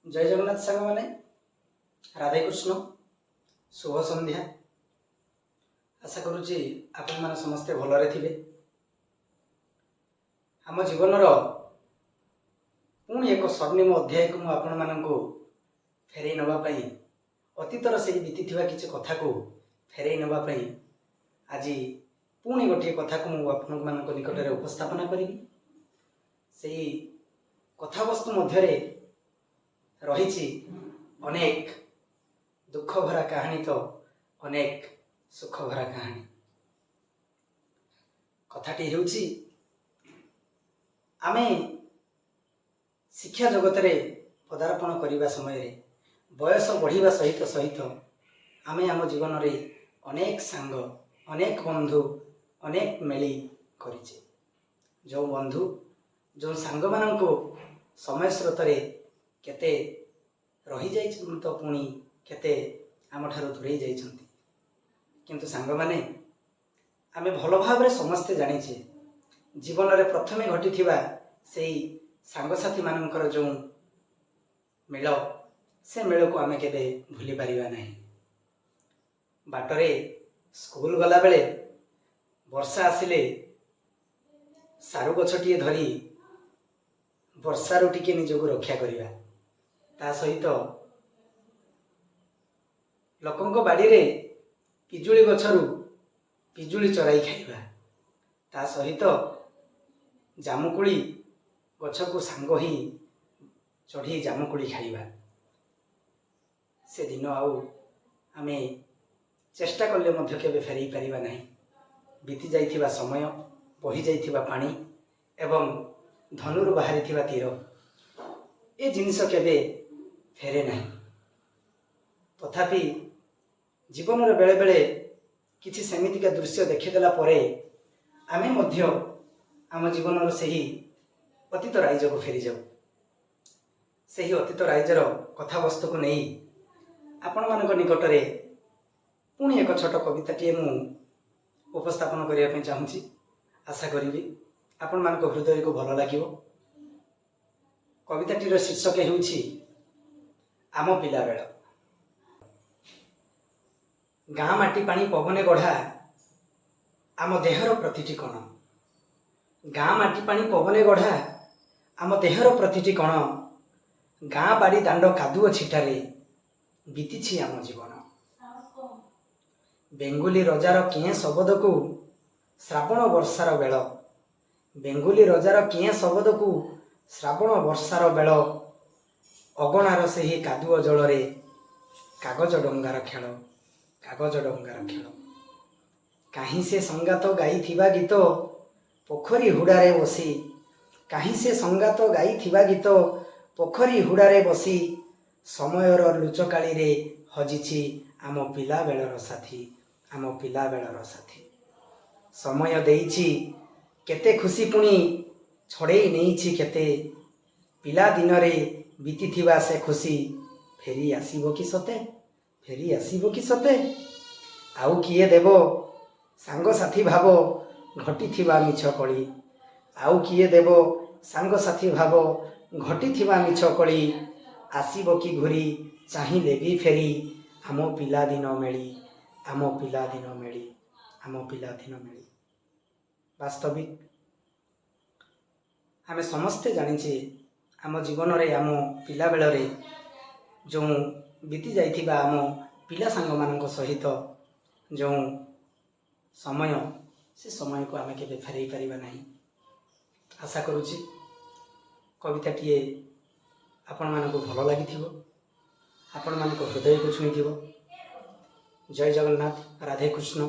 ଜୟ ଜଗନ୍ନାଥ ସାଙ୍ଗମାନେ, ରାଧେକୃଷ୍ଣ, ଶୁଭ ସନ୍ଧ୍ୟା। ଆଶା କରୁଛି ଆପଣମାନେ ସମସ୍ତେ ଭଲରେ ଥିବେ। ଆମ ଜୀବନର ପୁଣି ଏକ ସ୍ୱର୍ଣ୍ଣିମ ଅଧ୍ୟାୟକୁ ମୁଁ ଆପଣମାନଙ୍କୁ ଫେରେଇ ନେବା ପାଇଁ, ଅତୀତର ସେହି ବିତିଥିବା କିଛି କଥାକୁ ଫେରେଇ ନେବା ପାଇଁ ଆଜି ପୁଣି ଗୋଟିଏ କଥାକୁ ମୁଁ ଆପଣମାନଙ୍କ ନିକଟରେ ଉପସ୍ଥାପନା କରିବି। ସେଇ କଥାବସ୍ତୁ ମଧ୍ୟରେ ରହିଛି ଅନେକ ଦୁଃଖ ଭରା କାହାଣୀ ତ ଅନେକ ସୁଖ ଭରା କାହାଣୀ। କଥାଟି ହେଉଛି, ଆମେ ଶିକ୍ଷା ଜଗତରେ ପଦାର୍ପଣ କରିବା ସମୟରେ ବୟସ ବଢ଼ିବା ସହିତ ସହିତ ଆମେ ଆମ ଜୀବନରେ ଅନେକ ସାଙ୍ଗ, ଅନେକ ବନ୍ଧୁ, ଅନେକ ମେଳି କରିଛେ। ଯେଉଁ ବନ୍ଧୁ, ଯେଉଁ ସାଙ୍ଗମାନଙ୍କୁ ସମୟ ସ୍ରୋତରେ କେତେ ରହିଯାଇଛନ୍ତି ତ ପୁଣି କେତେ ଆମଠାରୁ ଦୂରେଇ ଯାଇଛନ୍ତି। କିନ୍ତୁ ସାଙ୍ଗମାନେ, ଆମେ ଭଲ ଭାବରେ ସମସ୍ତେ ଜାଣିଛେ, ଜୀବନରେ ପ୍ରଥମେ ଘଟିଥିବା ସେଇ ସାଙ୍ଗସାଥିମାନଙ୍କର ଯେଉଁ ମେଳ, ସେ ମେଳକୁ ଆମେ କେବେ ଭୁଲି ପାରିବା ନାହିଁ। ବାଟରେ ସ୍କୁଲ ଗଲାବେଳେ ବର୍ଷା ଆସିଲେ ସାରୁ ଗଛଟିଏ ଧରି ବର୍ଷାରୁ ଟିକେ ନିଜକୁ ରକ୍ଷା କରିବା, ତା ସହିତ ଲୋକଙ୍କ ବାଡ଼ିରେ ପିଜୁଳି ଗଛରୁ ପିଜୁଳି ଚୋରାଇ ଖାଇବା, ତା ସହିତ ଜାମୁକୋଳି ଗଛକୁ ସାଙ୍ଗ ହୋଇ ଚଢ଼ି ଜାମୁକୋଳି ଖାଇବା, ସେ ଦିନ ଆଉ ଆମେ ଚେଷ୍ଟା କଲେ ମଧ୍ୟ କେବେ ଫେରେଇ ପାରିବା ନାହିଁ। ବିତି ଯାଇଥିବା ସମୟ, ବହି ଯାଇଥିବା ପାଣି ଏବଂ ଧନୁରୁ ବାହାରିଥିବା ତୀର, ଏ ଜିନିଷ କେବେ ଫେରେ ନାହିଁ। ତଥାପି ଜୀବନରେ ବେଳେବେଳେ କିଛି ସେମିତିକା ଦୃଶ୍ୟ ଦେଖିଦେଲା ପରେ ଆମେ ମଧ୍ୟ ଆମ ଜୀବନର ସେହି ଅତୀତ ରାଇଜକୁ ଫେରିଯାଉ। ସେହି ଅତୀତ ରାଇଜର କଥାବସ୍ତୁକୁ ନେଇ ଆପଣମାନଙ୍କ ନିକଟରେ ପୁଣି ଏକ ଛୋଟ କବିତାଟିଏ ମୁଁ ଉପସ୍ଥାପନ କରିବା ପାଇଁ ଚାହୁଁଛି। ଆଶା କରିବି ଆପଣମାନଙ୍କ ହୃଦୟକୁ ଭଲ ଲାଗିବ। କବିତାଟିର ଶୀର୍ଷକ ହେଉଛି ଆମ ପିଲାବେଳ। ଗାଁ ମାଟି ପାଣି ପବନେ ଗଢ଼ା ଆମ ଦେହର ପ୍ରତିଟି କଣ। ଗାଁ ମାଟି ପାଣି ପବନେ ଗଢ଼ା ଆମ ଦେହର ପ୍ରତିଟି କଣ। ଗାଁ ବାଡ଼ି ଦାଣ୍ଡ କାଦୁଅ ଛିଟାରେ ବିତିଛି ଆମ ଜୀବନ। ବେଙ୍ଗୁଲି ରଜାର କେଁ ଶବଦକୁ ଶ୍ରାବଣ ବର୍ଷାର ବେଳ, ବେଙ୍ଗୁଲି ରଜାର କେଁ ଶବଦକୁ ଶ୍ରାବଣ ବର୍ଷାର ବେଳ, ଅଗଣାର ସେହି କାଦୁଅ ଜଳରେ କାଗଜ ଡଙ୍ଗାର ଖେଳ, କାଗଜ ଡଙ୍ଗାର ଖେଳ। କାହିଁ ସେ ସଙ୍ଗାତ ଗାଇଥିବା ଗୀତ ପୋଖରୀ ହୁଡ଼ାରେ ବସି, କାହିଁ ସେ ସଙ୍ଗାତ ଗାଇଥିବା ଗୀତ ପୋଖରୀ ହୁଡ଼ାରେ ବସି, ସମୟର ଲୁଚକାଳିରେ ହଜିଛି ଆମ ପିଲାବେଳର ସାଥୀ, ଆମ ପିଲାବେଳର ସାଥୀ। ସମୟ ଦେଇଛି କେତେ ଖୁସି, ପୁଣି ଛଡ଼େଇ ନେଇଛି କେତେ। ପିଲାଦିନରେ ବିତିଥିବା ସେ ଖୁସି ଫେରି ଆସିବ କି ସତେ? ଫେରି ଆସିବ କି ସତେ? ଆଉ କିଏ ଦେବ ସାଙ୍ଗସାଥି ଭାବ ଘଟିଥିବା ମିଛ କଳି? ଆଉ କିଏ ଦେବ ସାଙ୍ଗସାଥି ଭାବ ଘଟିଥିବା ମିଛ କଳି? ଆସିବ କି ଘୁରି ଚାହିଁଲେ ବି ଫେରି ଆମ ପିଲାଦିନ ମେଳି, ଆମ ପିଲାଦିନ ମେଳି, ଆମ ପିଲାଦିନ ମେଳି? ବାସ୍ତବିକ ଆମେ ସମସ୍ତେ ଜାଣିଛେ, ଆମ ଜୀବନରେ ଆମ ପିଲାବେଳରେ ଯେଉଁ ବିତି ଯାଇଥିବା ଆମ ପିଲା ସାଙ୍ଗମାନଙ୍କ ସହିତ ଯେଉଁ ସମୟ, ସେ ସମୟକୁ ଆମେ କେବେ ଫେରେଇ ପାରିବା ନାହିଁ। ଆଶା କରୁଛି କବିତାଟିଏ ଆପଣମାନଙ୍କୁ ଭଲ ଲାଗିଥିବ, ଆପଣମାନଙ୍କ ହୃଦୟକୁ ଛୁଇଁଥିବ। ଜୟ ଜଗନ୍ନାଥ, ରାଧେ କୃଷ୍ଣ।